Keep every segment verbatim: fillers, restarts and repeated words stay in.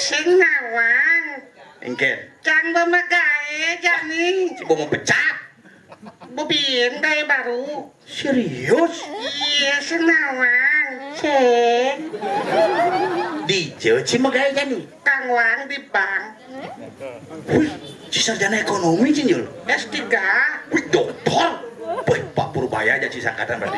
Sing nawang. Engken. Cang bemagaé jani. Coba mau pecat. Bebin gaé baru. Serius? Iya, sing nawang. Sing. Dija ci magaé jani. Kang Wang di bank. Wih, ci sarjana ekonomi, ci, Jul. S tiga. Wih, doktor. Wih, Pak Purbaya aja ci sangkatan berarti.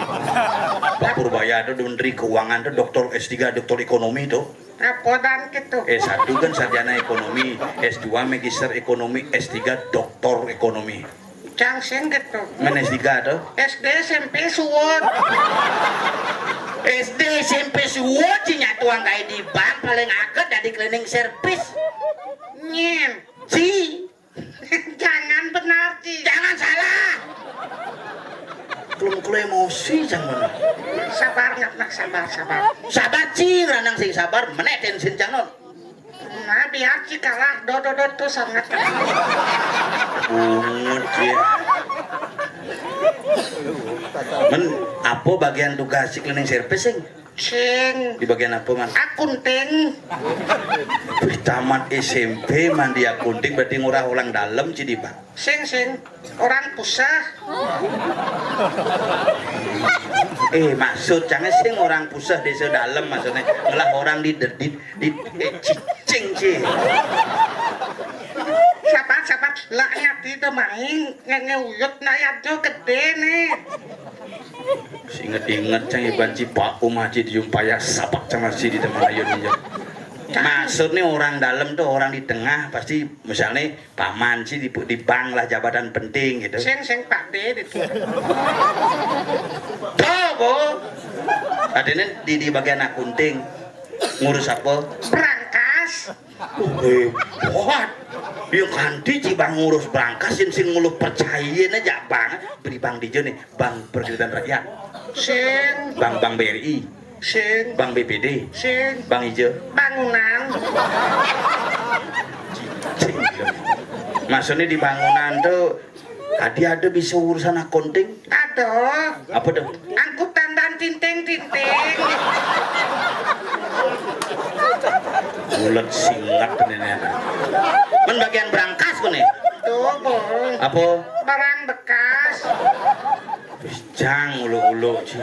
Pak Purbaya itu menteri keuangan tuh doktor S tiga, doktor ekonomi tuh. Apa dan gitu? S satu kan sarjana ekonomi, S dua magister ekonomi, S tiga doktor ekonomi. Cang sing gitu. Men S tiga tuh? S D S M P suwun. S D S M P suwun, ci nyatuang gaé di bank, paling agét dadi cleaning service. Nyen. Ci. Jangan benar, Ci. Jangan salah. Kulum kulo emosi, Cang, mana? Sabar, nak, nak, sabar, sabar. Sabar, ci, ranang sing sabar, menék tensin, Cang, non. Nah, biar ci kalah, do, do, do, tuh sangat. Bungut, ya. Men, apa bagian tugas si cleaning service, sing? Sing. Di bagian apa, man? Akunting. Wih, tamat S M P, man, di akunting, berarti ngurah orang dalam, ci, di bank. Sing, sing. Orang pusah. Eh, maksud cangé sing orang pusah, désa dalam, maksudnya ngelah orang di, di, di, eh, cicing, ci. Sabar, sabar. Lah, ngati to main, nge-, ngeuyut, nah, ya, tuh gedé, nih. Inget-inget, Cang, iban ci Pak Umah, ci, dijumpaya sapak sama si di teman ayu nih, Cang. Maksudnya orang dalam tuh, orang di tengah, pasti misalnya paman, ci, di, di bank lah, jabatan penting gitu. Sing, sing, Pak D, di. Tuh, Bu. Artinya di, di bagian akunting. Ngurus apa? Berangkas. Hebat. Ya kanti, ci, bank ngurus berangkas, sing, sing ngulu percaya aja bank. Beli bank di jene, Bank Perkreditan Rakyat. Sing. Bank, Bank B R I. Sing. Bank B P D. Sing. Bank ijo. Bangunan. Cicing. Maksudnya di bangunan tuh tadi ada bisa urusan akunting? Ada. Apa tuh? Angkutan dan tinting-tinting. Mulut singet nenek. Men bagian berangkas kok nih? Tuh, Bung. Apa? Barang bekas. Wis, Cang, ulu-ulu, Cing.